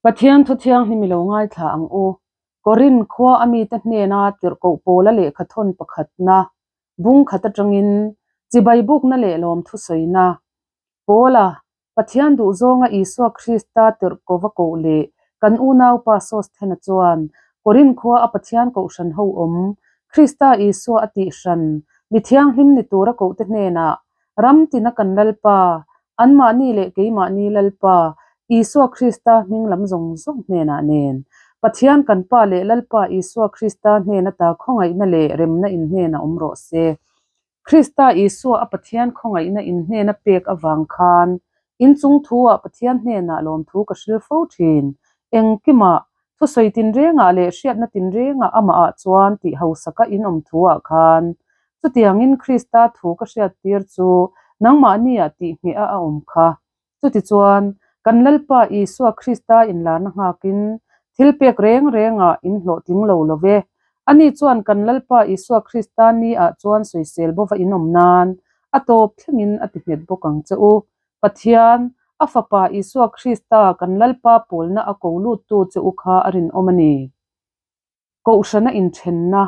Pathian thu thianghlim i lo ngaithla ang u. Korinth khua a mite hnena tirhkoh Paula lehkha thawn pakhatna bung khat atangin chibai bukna leh lawm thusawina Paula Pathian duhzawnga Isua Krista tirhkova koh leh kan unaupa Sosthena chuan Korinth khua a Pathian kohhran ho awm, Krista Isua a tihhran, mi thianghlim ni tura kohte hnenah Ram tina kan Lalpa, anmahni leh keimahni Lalpa, Isua Krista hming lam zawng zawng hnenah nen, Pathian kan Pa leh Lalpa Isua Krista hnen ata khawngaihna leh remna inhnenah awm rawh se. Krista Isua a Pathian khawngaihna inhnena pek avang khan inchung thu-ah Pathian hnenah lawmthu ka hril fo thin. Engkimah, thusawi tinrengah leh hriatna tinrengah amahah chuan tih hausaka in awm thu-ah khan chutiangin Krista thu ka hriattir chu nangmahniah tihngheha a awm kha. Chutichuan, kan Lalpa Isua Krista inlarna nghakin thil pek reng rengah in hlawhtling lo lo ve. Ani chuan kan Lalpa Isua Krista ni ah chuan sawisel bova in awm nan a tawp thlengin a ti nghet bawk ang che u. Pathian, a Fapa Isua Krista kan Lalpa pawlna a ko luttu che u kha a rinawm a ni. Kohhrana inthenna,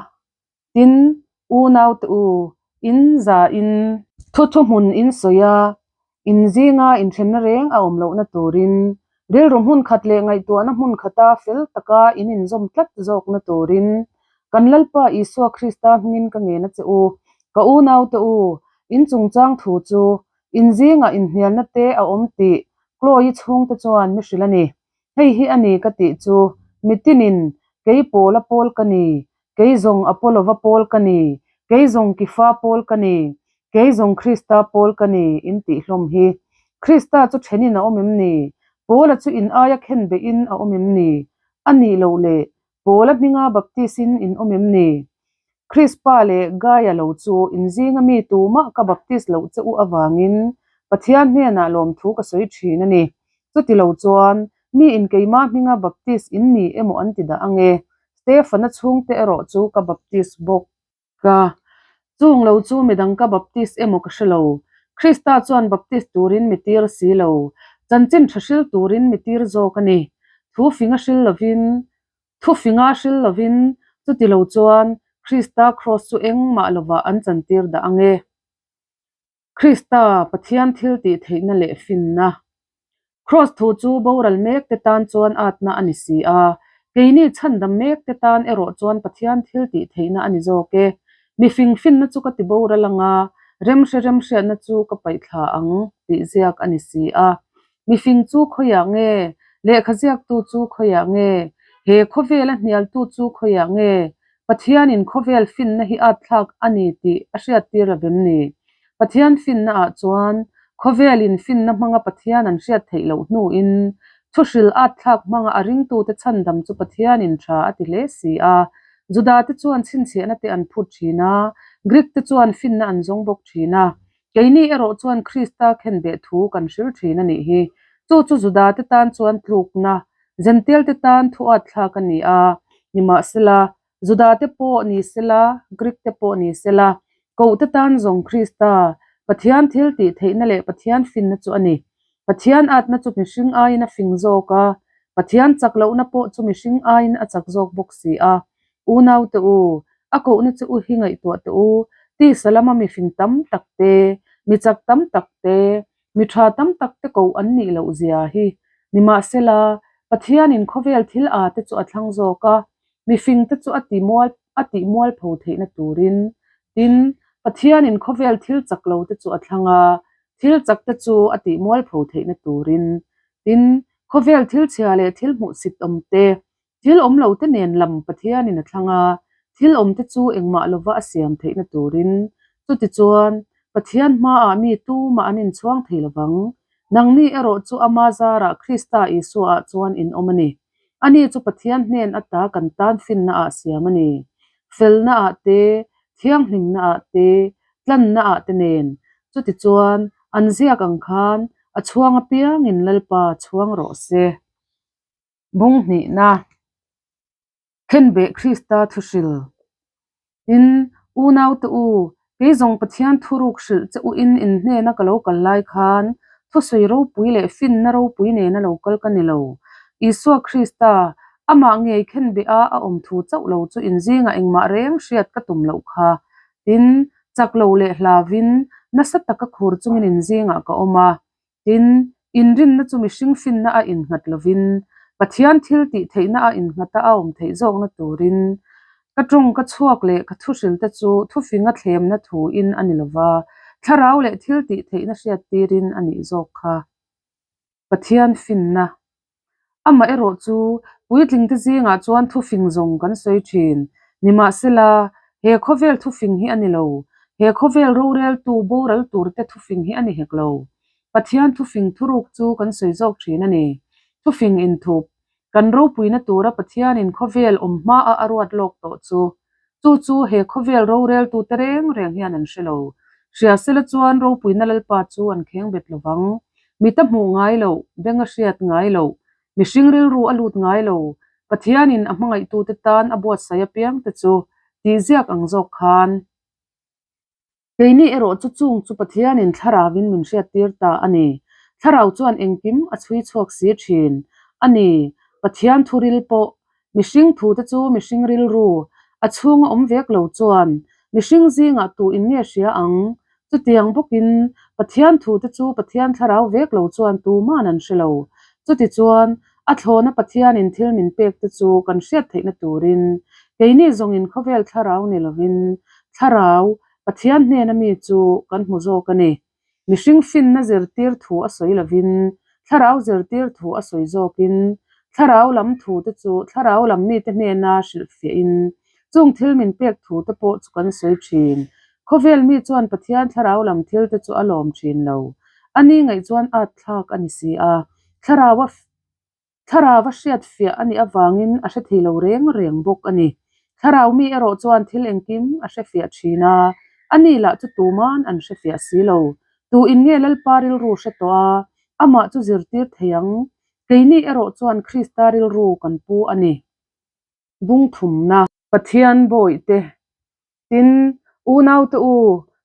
tin, unaute u, in za in. Thu thuhmun in sawi a, in zinga inthenna reng a awm lohna turin, rilru hmun khat leh ngaihtuahna hmun khata fel taka in inzawm tlat zawkna turin, kan Lalpa Isua Krista hmingin ka ngen a che u, ka unaute u, in chungchang thu chu in zingah inhnialna te a awm tih Chloe chhungte chuan mi hrilh a ni. Hei hi a ni ka tih chu, mitinin kei Paula pawl ka ni, kei zawng Apolova pawl ka ni, kei zawng Kifa pawl ka ni, kei zawng Krista pawl ka ni in tih hlawm hi. Krista chu thenin a awm em ni? Paula chu in aia khen beihin a awm em ni? A nih loh le, Paula hminga baptis-in in awm em ni? Krispa leh Gaia lo chu in zinga mi tumah ka baptis loh che u avangin Pathian hnenah lawmthu ka sawi thin a ni. Chuti lo chuan, mi in keimah hminga baptis in ni emaw an ti dah ang e. Stefana chhungte erawh chu ka baptis bawk. Ka chung lo chu midang ka baptis emaw ka hre lo. Krista chuan baptis turin mi tir si lo. Chanchin tha hril turin mi tir zawk a ni. Thu finga hril lovin, thu finga hril lovin, chuti lo chuan Krista kraws chu engmah lovah an chantir dah ang e. Krista, Pathian thil tih theihna leh finna. Kraws thu chu boral mek te tan chuan atna a ni si a, keini chhandam mek te tan erawh chuan Pathian thil tih theihna a ni zawk e. Mifing finna chu ka ti boral anga, remhre remhriatna chu ka paihthla ang tih ziak a ni si a. Mifing chu khawiah nge? Lehkha ziaktu chu khawiah nge? He khawvela hnialtu chu khawiah nge? Pathianin khawvel finna hi at thlak a ni tih a hriattir lo vem ni? Pathian finna ah chuan khawvelin finna hmanga Pathian an hriat theih loh hnuin thuhril at thlak hmanga a ringtute chhandam chu Pathianin tha a ti hle si a. Judate chuan chhinchhiahna te an phut thin a, Greek te chuan finna an zawng bawk thin a. Keini erawh chuan Krista khenbeh thu kan hril thin a nih hi. Chu chu Judate tan chuan tlukna, Jentail-te tan thu at thlak a ni a, nimahsela, Judate pawh ni sela, Greek-te pawh ni sela, kohte tan zawng Krista, Pathian thil tih theihna leh Pathian finna chu a ni. Pathian atna chu mihring aiin a fing zawk a, Pathian chak lohna pawh chu mihring aiin a chak zawk bawk si a. Unaute u, a kohna che u hi ngaihtuah teh u, tisa lama mifing tam tak te, mi chak tam tak te, Mi tha tam tak te koh an nih loh zia hi. Nimahsela, Pathianin khawvel thil a te chu a thlang zawk a, mifing te chu a ti mual a tih mualpho theihna turin. Tin, Pathianin khawvel thil chak lo te chu a thlang a, thil chak te chu a tih mualpho theihna turin. Tin, khawvel thil chhia leh thil hmuhsit awm te, Thil awm lo te nen lam Pathianin a thlang a, thil awm te chu engmah lova a siam theihna turin. Chutichuan, Pathian hmaah mi tumah an inchhuang thei lovang. Nangni erawh chu ama zarah Krista Isuaah chuan in awm a ni. Ani chu Pathian hnen ata kan tan finnaah siam a ni. Felnaah te, thianghlimnaah te, tlannaah te nen. Chutichuan, an ziak ang khan, a chhuang apiangin Lalpa chhuang rawh se. Bung hnihna, Khenbeh Krista thuhril. Tin, unaute u, kei zawng Pathian thuruk hrilh che u in in hnena ka lo kal lai khan thusawi ropui leh finna ropui nena lo kal ka ni lo. Isua Krista, amah ngei khenbeh a a awm thu chauh lo chu inzingah engmah reng hriat ka tum loh kha. Tin, chak lo leh hlauvin nasa taka khur chungin inzingah ka awm a. Tin, inrinna chu mihring finna a innghat lovin, Pathian thil tih theihna a innghat a a awm theih zawkna turin ka tawng ka chhuak leh ka thuhrilte chu thufinga thlemna thuin a ni lova, thlarau leh thil tih theihna hriattirin a nih zawk kha. Pathian finna. Amaherawh chu, puitlingte zingah chuan thufing zawng kan sawi thin. Nimahsela, he khawvel thufing hi a ni lo. He khawvel roreltu boral turte thufing hi a ni hek lo. Pathian thufing thuruk chu kan sawi zawk thin a ni. Thufing inthup, kan ropuina tura Pathianin khawvel awm hmaah a ruat lawk tawh chu. Chu chu he khawvel roreltute reng reng hian an hre lo. Hria sela chuan ropuina Lalpa chu an kheng bet lo vang. Mit a hmuh ngai loh, beng a hriat ngai loh, mihring rilru a lut ngai lo, Pathianin a hmangaihtute tan a buatsaih apiangte chu tihziak ang zawk khan. Keini erawh chu chung chu Pathianin Thlarauvin min hriattir ta a ni. Thlarau chuan engkim a chhui chhuak si thin a ni. Pathian thuril pawh, mihring thute chu mihring rilru, a chhunga awm vek lo chuan mihring zingah tu in nge hria ang? Chutiang bawkin Pathian thute chu Pathian Thlarau vek lo chuan tuman an hre lo. Chutichuan, a thlawna Pathianin thil min pek te chu kan hriat theihna turin keini zawngin khawvel thlarau ni lovin Thlarau, Pathian hnena mi chu kan hmu zawk a ni. Mihring finna zirtir thu a sawi lovin Thlarau zirtir thu a sawi zawkin Thlarau lam thu te chu Thlarau lam mite hnena hrilhfiahin chung thil min pek thu te pawh chu kan sawi thin. Khawvel mi chuan Pathian Thlarau lam thil te chu a lawm thin lo. A ni ngaih chuan at thlak a ni si a. Thlarau a Thlarau a hriat fiah a nih avangin a hre thei lo reng reng bawk a ni. Thlarau mi erawh chuan thil engkim a hre fiah thin a, a ni lah chu tuman an hre fiah si lo. Tu in nge Lalpa rilru hre tawh a, amah chu zirtir thei ang? Keini erawh chuan Krista rilru kan pu a ni. Bungthumna. Pathian bawihte Tin, unaute u,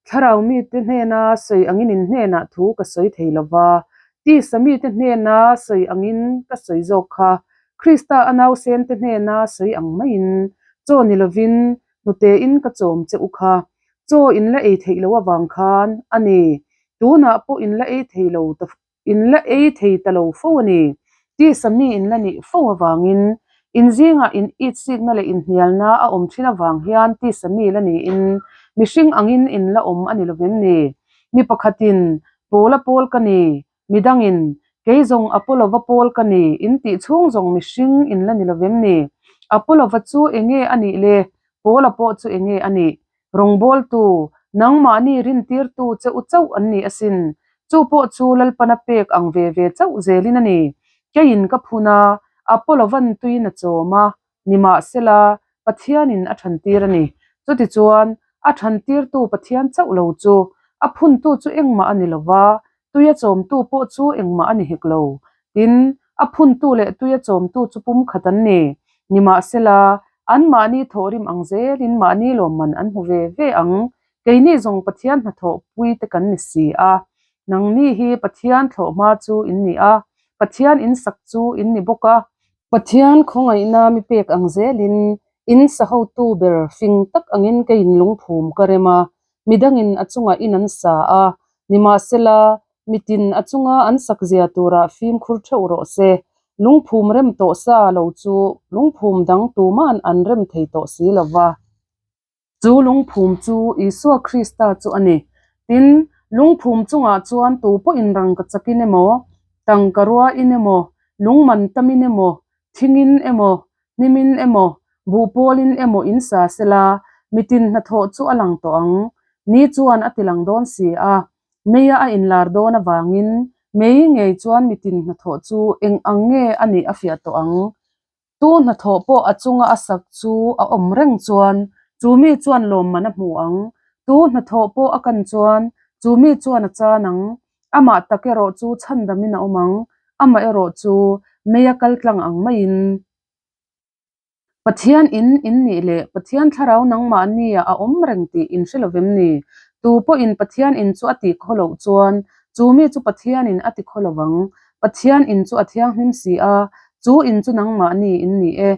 thlarau mite hnena sawi angin in hnenah thu ka sawi thei lo va, tisa mite hnena sawi angin ka sawi zawk kha, Krista a nausente hnena sawi ang maiin, chaw ni lovin hnutein ka chawm che u kha, chaw in la ei theih loh avang khan a ni, tunah pawh in la ei thei lo ta In la ei thei ta lo fo a ni. Tisa mi in la nih fo avangin, in zingah in itsikna leh inhnialna a awm thin avang hian tisa mi la niin mihring angin in la awm a ni lovem ni? Mi pakhatin, Pawla pawl ka ni, midangin, Kei zawng Apolova pawl ka ni, in tih chhung zawng mihring in la ni lovem ni? Apolova chu enge a nih le? Pawla pawh chu enge a nih? Rawngbawltu, nangmahni rintirtu che u chauh an ni asin. Chu pawh chu Lalpana pek ang ve ve chauh zelin a ni. Keiin ka phun a, Apollo-van tuiin a chawm a, nimahsela, Pathianin a thantir a ni. Chutichuan, a thantirtu Pathian chauh lo chu, a phuntu chu engmah a ni lo va, tuia chawmtu pawh chu engmah a ni hek lo. Tin, a phuntu leh tuia chawmtu chu pumkhat an ni. Nimahsela, anmahni thawhrim ang zelin mahni lawmman an hmu ve ve ang. Keini zawng Pathian hnathawh puite kan ni si a. Nangni hi Pathian thlawhhma chu in ni a, Pathian in sak chu in ni bawk a. Pathian khawngaihna mi pek ang zelin in sa hotu ber fing tak angin keiin lungphum ka rem a, Midangin a chungah in an sa a, nimahsela, mitin a chunga an sak zia turah fimkhur theuh rawh se. Lungphum rem tawh sa lo chu lungphum dang tuman an rem thei tawh si lo va. Chu lungphum chu Isua Krista chu a ni. Tin, lungphum chungah chuan tu pawhin rangka chakin emaw, tangka ruain emaw, lungman tamin emaw, thingin emaw, Hnimin emaw, buhpawlin emaw in sa sela, mitin hnathawh chu a lang tawh ang. Ni chuan a tilang dawn si a, meia a inlar dawn avangin mei ngei chuan mitin hnathawh chu eng ang nge a nih a fiah tawh ang. Tu hnathawh pawh a chunga a sak chu a awm reng chuan chu mi chuan lawmman a hmu ang. Tu hnathawh pawh a kan chuan chu mi chuan a chan ang. Amah tak erawh chu chhandamin a awm ang, amah erawh chu meia kal tlang ang maiin. Pathian in in nih leh Pathian thlarau nangmahnia a awm reng tih in hre lovem ni? Tu pawhin Pathian in chu a ti khaw loh chuan chu mi chu Pathianin a ti khaw lo vang. Pathian in chu a thianghlim si a, Chu in chu nangmahni in ni e.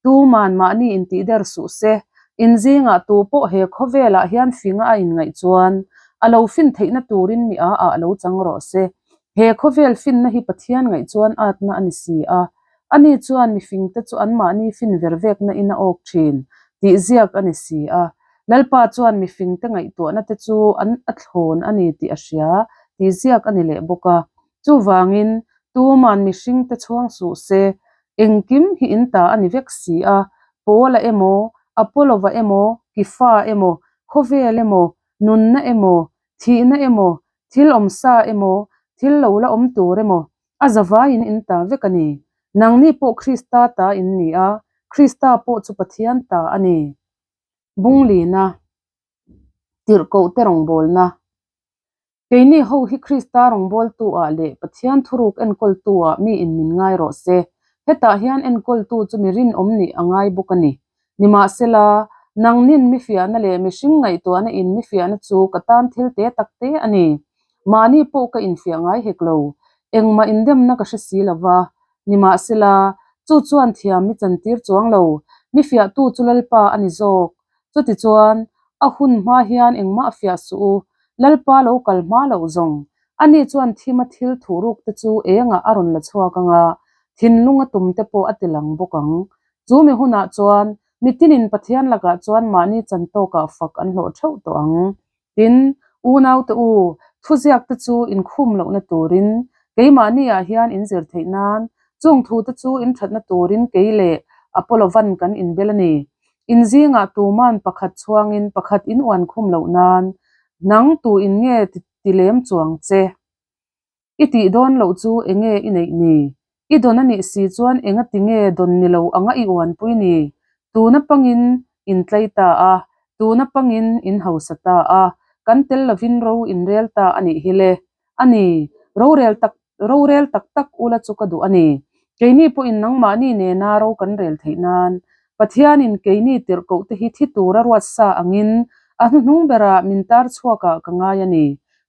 Tuman mahni intih der suh se. In zingah tu pawh he khawvelah hian finga a inngaih chuan a lo fin theihna turin mi a ah lo chang rawh se. He khawvel finna hi Pathian ngaih chuan atna a ni si a. Ani chuan mifingte chu anmahni fin ver vekna in a awk thin tih ziak a ni si a. Lalpa chuan mifingte ngaihtuahna te chu an a thlawn a ni tih a hria tih ziak a ni leh bawk a. Chuvangin, tuman mihringte chhuang suh se, engkim hi in ta a ni vek si a, Paula emaw, Apollo-va emaw, Kifa emaw, khawvel emaw, nunna emaw, thihna emaw, thil awmsa emaw, thil lo la awm tur emaw, a zavaiin in ta vek a ni. Nangni pawh Krista ta in ni a, Krista pawh chu Pathian ta a ni. Bunglina, Tirhkohte rawngbawlna. Keini ho hi Krista rawngbawltu ah leh Pathian thuruk enkawltu ah mi in min ngai rawh se. Hetah hian enkawltu chu mi rinawm nih a ngai bawk a ni. Nimahsela, nangnin mi fiahna leh mihring ngaihtuahna in mi fiahna chu ka tan thil te tak te a ni. Mahni pawh ka infiah ngai hek lo. Engmah indemna ka hre si lo va. Nimahsela, chu chuan thiam mi chantir chuang lo. Mi fiahtu chu Lalpa a ni zawk. Chutichuan, a hun hma hian engmah fiah suh u, Lalpa lo kal hma loh zawng. Ani chuan thima thil thuhruk te chu engah a rawn la chhuak ang a, thinlung a tum te pawh a ti lang bawk ang. Chu mi hunah chuan, mitinin Pathian lakah chuan mahni chan tawkah fak an hlawh theuh tawh ang. Tin, unaute u, thuziak te chu inkhum lohna turin, keimahniah hian inzir theih nan, chung thute chu inthatna turin kei leh Apollo-van kan inbel a ni. In zingah tuman pakhat chhuangin pakhat in uan khum loh nan, nang tu in nge ti lem chuang che? I tih dawn loh chu enge i neih ni? I dawn a nih si chuan enga ti nge dawn ni lo anga i uanpui ni? Tuna pangin in tlei ta a, tuna pangin in hausa ta a, kan tel lovin ro in rel ta a nih hi le. A ni, rorel tak rorel tak tak ula chu ka duh a ni. Keini pawhin nangmahni nena ro kan rel theih nan, Pathianin keini tirhkoh te hi thi tura ruat sa angin a hnuhnung berah min tar chhuakah ka ngai a ni.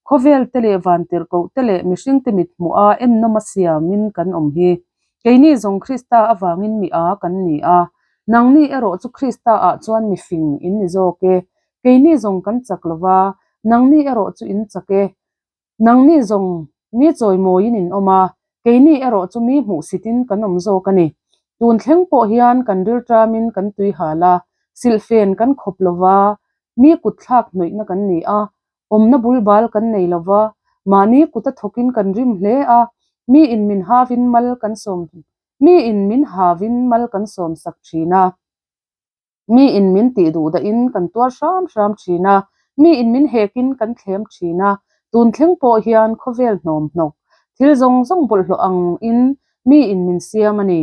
Khawvel te leh van tirhkoh te leh mihring te mit hmuh a ennawm a siamin kan awm hi. Keini zawng Krista avangin mi a kan ni a, nangni erawh chu Krista ah chuan mi fing in ni zawk e. Keini zawng kan chak lo va, nangni erawh chu in chak e. Nangni zawng mi chawimawiin in awm a, keini erawh chu mi hmuhsitin kan awm zawk a ni. Tun thleng pawh hian kan rilṭamin kan tui hal a, silhfen kan khawp lo va, mi kutthlak hnawihna kan ni a, awmna bulbal kan nei lo va, mahni kuta thawkin kan rim hle a, mi in min havin mal kan sawm mi in min havin mal kan sawm sak thin a. Mi in min tih duh dahin kan tuar hram hram thin a, mi in min hekin kan thlem thin a, tun thleng pawh hian khawvel hnawm hnawk thil zawng zawng bawlhhlawh ang in mi in min siam a ni.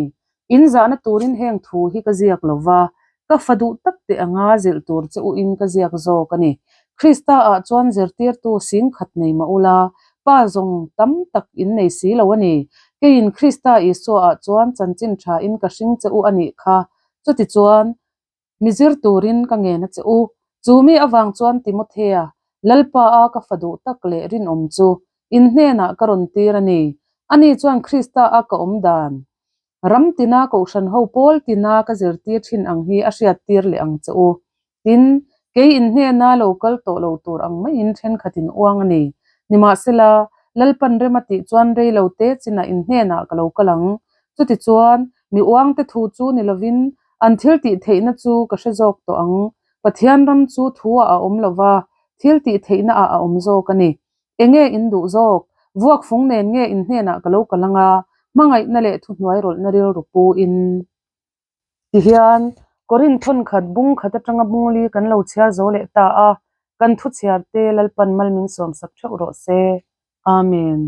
In zahna turin heng thu hi ka ziak lo va, ka fa duh tak teh anga zilh tur che u in ka ziak zawk a ni. Krista ah chuan zirtirtu singkhat nei mah ula, pa zawng tam tak in nei si lo a ni. Keiin Krista Isua ah chuan chanchin tha in ka hring che u a nih kha. Chutichuan, mi zir turin ka ngen a che u. Chu mi avang chuan Timothea, Lalpa a ka fa duh tak leh rinawm chu, in hnenah ka rawn tir a ni. Ani chuan Krista a ka awm dan, ram tina kohhran ho pawl tina ka zirtir thin ang hi a hriattir leh ang che u. Tin, kei in hnena lo kal tawh lo tur ang maiin thenkhatin uang a ni. Nimahsela, Lalpan rem a tih chuan rei lo te chinah in hnenah ka lo kal ang. Chutichuan, mi uangte thu chu ni lovin an thil tih theihna chu ka hre zawk tawh ang. Pathian ram chu thuah a awm lo va, thil tih theihnaah a awm zawk a ni. Enge in duh zawk? Vuak fung nen nge in hnenah ka lo kal ang a, hmangaihna leh thuhnuai rawlhna rilru pu in. Tihian, Korinth thawnkhat bung khat atanga bungli kan lo chhiar zo leh ta a, kan thu chhiar te Lalpan mal min sawmsak theuh rawh se. Amen.